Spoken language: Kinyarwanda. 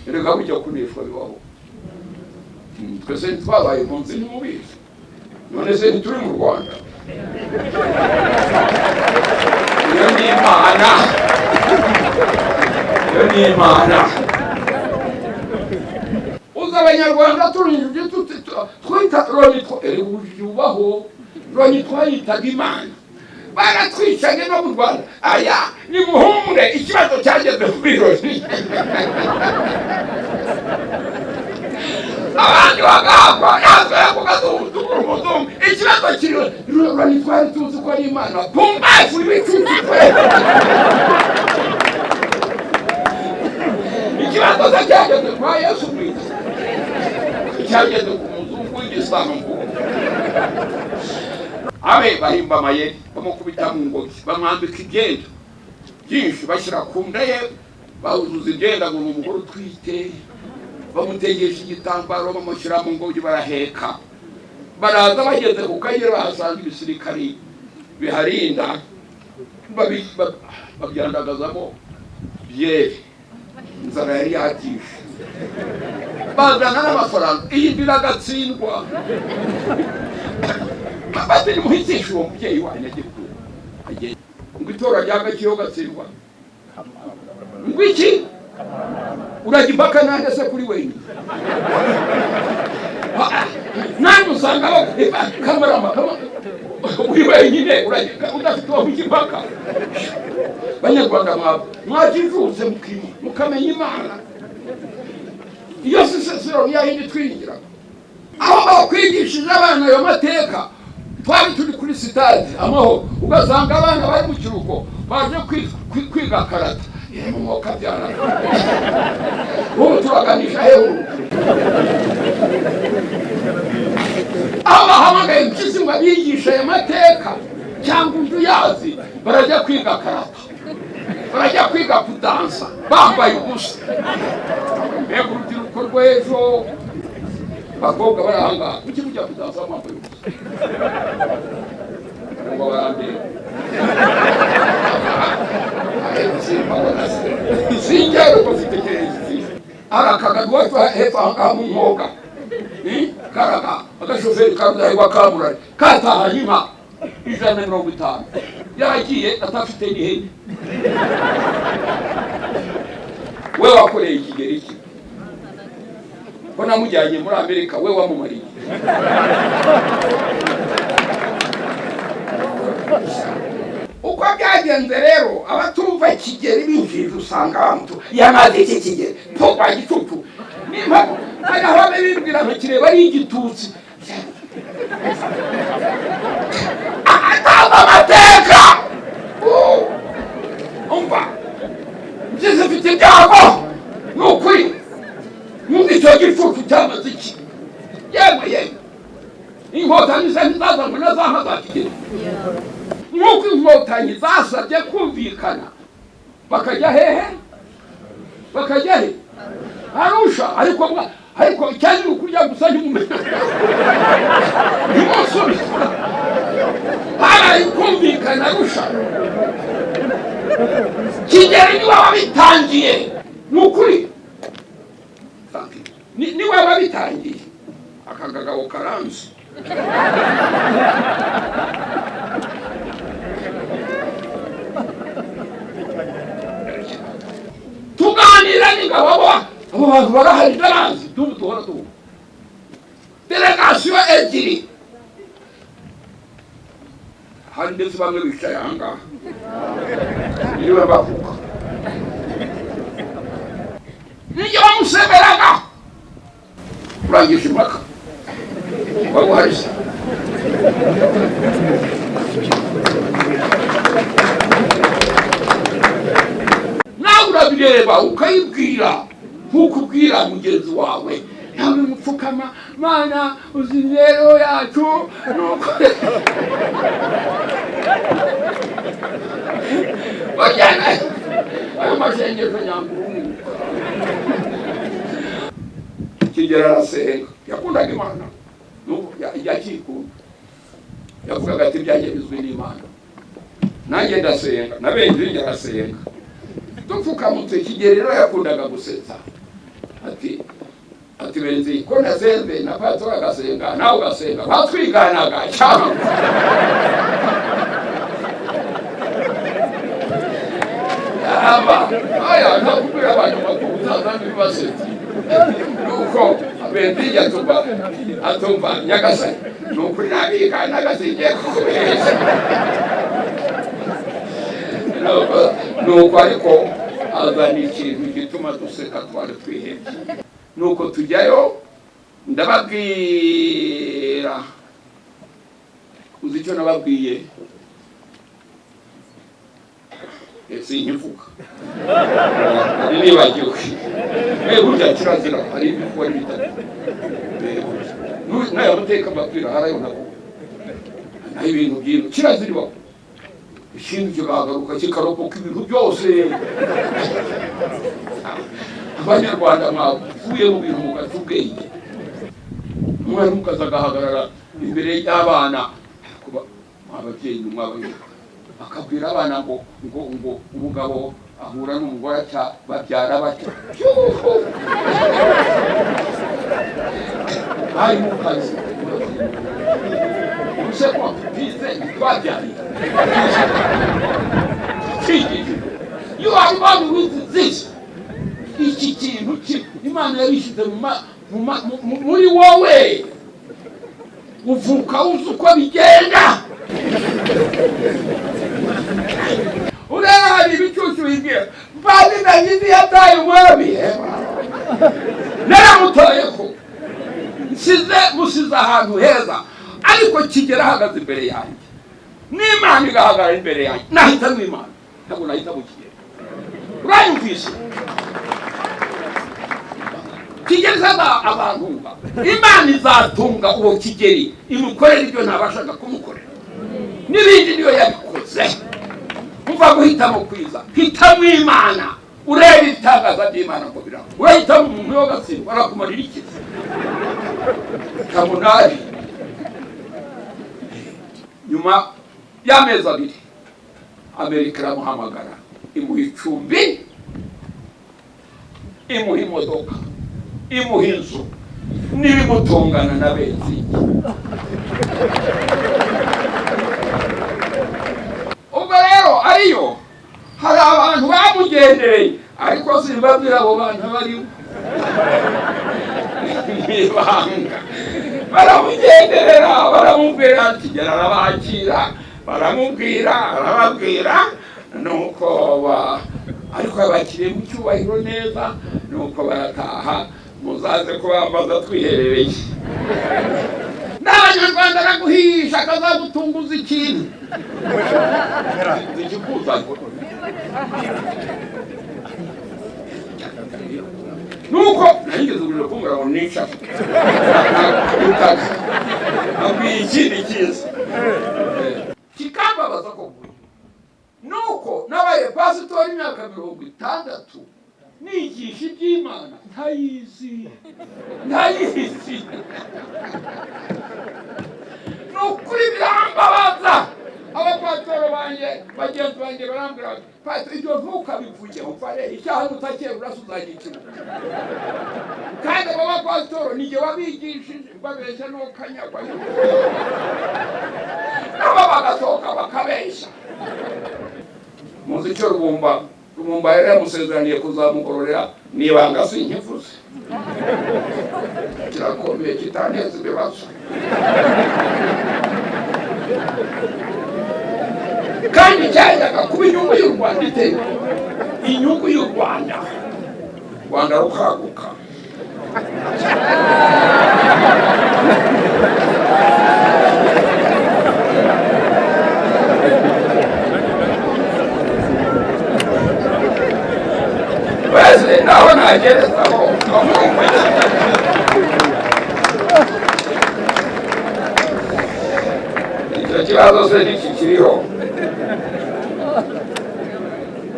Erega burya kuneshwa bibaho. Twese ntitwabaye impunzi, ntimubizi? None se ntituri mu Rwanda? Iyo ni Imana, iyo ni Imana. Uzi Abanyarwanda turi twita Loni, erega ubujiji bubaho. Loni twayitaga Imana, baratwicaga no mu Rwanda. Aya nimuhumure, ikibazo cyageze kuri Loni, abandi bagapfa, natwe kugatumura umuzungu. Ikibazo kiri Loni, twari tuzi ko ari Imana. Pumbafu, ibicucu twe. Ikibazo se cyageze kwa Yesu Kristo, cyageze ku muzungu w'igisambo. Abe bahimba amayeri, bamukubita mu ngobyi, bamwambika ibyenda byinshi, bashyira ku nda ye, bawuzuza ibyenda ngo ni umugore utwite, bamutegesha igitambaro, bamushyira mu ngobyi, baraheka, baraza. Bageze ku Kagera bahasanga ibisirikari biharinda, babyandagazamo byeri, inzara yari yakishe, bazana n'amafaranga. Iyi nzira agatsindwa, bati: "Nimuhitishe uwo mubyeyi wanyu ajye kure." Ngo itora rya Gakiyo gatsindwa ngo iki? Urajya impaka nanjye se kuri wenyine? Nanjye usanga kamarama uri wenyine, udafite uwo ujya impaka. Banyarwanda, mwajijutse mukamenya Imana. Iyo sisesero niya yindi twiringira, aho bakwigishije abana ayo mateka. Twari turi kuri sitade Amahoro, ugasanga abana bari mu kiruhuko baje kwiga karata. Yemwe mwuka byara, ubu turaganisha hehe? Aho bahamagaye impyisi ngo abigishe ayo mateka cyangwa undi uyazi, barajya kwiga karata, barajya kwiga kudansa bambaye ubusa. Mbega urubyiruko rw'ejo! Abakobwa bari ahangaha, kuki mujya kudansa mwambaye ubusa? Ngo barandeba, sinjyero ko mfite hari akagari iwacu hepfo ahangaha mu Mwoga, karaga agashoferi ka Rudahigwa kamurari katahanye inka 150, yaragiye atafite n'ihene. We wakoreye Kigeli iki? Ko namujyanye muri Amerika, we wamumariye? Uko byagenze rero, abatumva Kigeli binjije, usanga bamutu yamaze iki Kigeli po wa gicucu. Nimba hari aho bibwira ngo kireba ari igitutsi, atazi amateka. Umva, ngize mfite ibyago, ni ukuri. Numva icyo gicucu cyamaze iki? Yemwe yemwe, Inkotanyi ze ntizazanywe na za nka za Kigeli. Nk'uko Inkotanyi zasabye kumvikana, bakajya hehe? Bakajya he? Arusha. Ariko icyari ni ukurya gusa, ntimumenya, ntimusubize. Habaye kumvikana Arusha, Kigeli niwe wabitangiye, ni ukuri, niwe wabitangiye. Aka kagabo karanzi. Tuganira n'ingabo, abo bantu barahari, ndabazi, tubu duhora tubu delegasiyo ebyiri hari, ndetse bamwe bicaye ahangaha niwe bavuga, nijye bamusemeraga urangije impaka wari uhari se? Nawe urabireba, ukayibwira nk'uko ubwira mugenzi wawe, nawe mupfukama: "Mana, uzi imibereho yacu." Nuko burya ayo masengesho nyangurungu. Kigeli arasenga, yakundaga Imana, nubu yakikunda. Yavugaga ati: "Ibyanjye bizwi n'Imana." Nanjye ndasenga, na benshi njye arasenga, dupfukamutse. Kigeli rero yakundaga gusetsa. Ati benzi ko nasenze na pastor agasenga nawe ugasenga, batwiganaga cyangwa aba aya nakubwira abantu makuru utazana ibibasetsa. Nuko benzi atumva Nyagasani, ni ukuri nabiganaga, singiye kukubeshya. Nuko ariko azana ikintu gituma duseka, twari twihebye. Nuko tujyayo, ndababwira, uzi icyo nababwiye? Sinkivuga, nibagiwe. Burya kirazira, hari ibikuba bitatu n'aya mateka mbabwira, harayo nako naho ibintu byinshi kirazira ibaho, ikindi kikagaruka kikarokoka ibintu byose. Abanyarwanda mwavuye mu bintu mugaca ubwenge. Umwarimukazi agahagarara imbere y'abana, ababyeyi mwababyeyi, akabwira abana ngo ngo ngo umugabo ahura n'umugore atya, babyara batya. Bari mu kazi ubuse ko tutize, ntitwabyariye twigishije. You are born with this. Iki kintu Imana yabishyize muri wowe, uvuka uzi uko bigenda. Ureba hari ibicucu bibwira Padiri Dawidi yataye umwami, naramutoye ko nsize musize ahantu heza, ariko kigera ahagaze imbere yanjye n'Imana igahagarara imbere yanjye, nahitamo Imana, ntabwo nahitamo Kigera. Uranyumvise? Kigeri azantunga, Imana izatunga uwo Kigeri, imukorera ibyo ntabashaga kumukorera, n'ibindi niyo yabikoze. Umva, guhitamo kwiza, hitamo Imana, urebe ibitangaza by'Imana ngo biraba. Urahitamo umuntu w'agatsindwa, arakumarira iki? Hitamo nabi. Nyuma y'amezi 2 Amerika iramuhamagara, imuha icumbi, imuha imodoka, imuha inzu n'ibimutungana na benzine. Ubwo rero ariyo hari abantu bamugendereye, ariko simbabwira abo bantu bariho mwibanga. Baramugenderera, baramubwira ati gera, arabakira, baramubwira, arababwira. Nuko ariko yabakiriye mu cyubahiro neza. Nuko barataha, muzaze kubambaza twiherereye. N'Abanyarwanda araguhisha akazagutunguza ikintu ikikuzanye. Nuko nayigeze umuriro kumbura ngo nica abwiye ikindi cyiza kikambabaza ko nuko nabaye pasitori imyaka 60 nigisha iby'Imana ntayizi, ntayizi. Ni ukuri birambabaza. Abapasitoro banjye, bagenzi banjye barambwira bati: "Pasitoro, ibyo ntukabivuge, upfa rero icyaha nutakera urasuzagikira." Kandi abo bapasitoro ni jye wabigishije, babeshya n'ukanyagwa, nabo bagasohoka bakabeshya. Muzi icyo Rubumba yari yamusezeraniye kuzamugororera? Nibanga sinkivuze, kirakomeye, kitanteza ibibazo. Kandi cyajyaga kuba inyungu y'u Rwanda, iteye inyungu y'u Rwanda, Rwanda rukaguka. Wese naho nagerezaho. Icyo kibazo se ntikikiriho?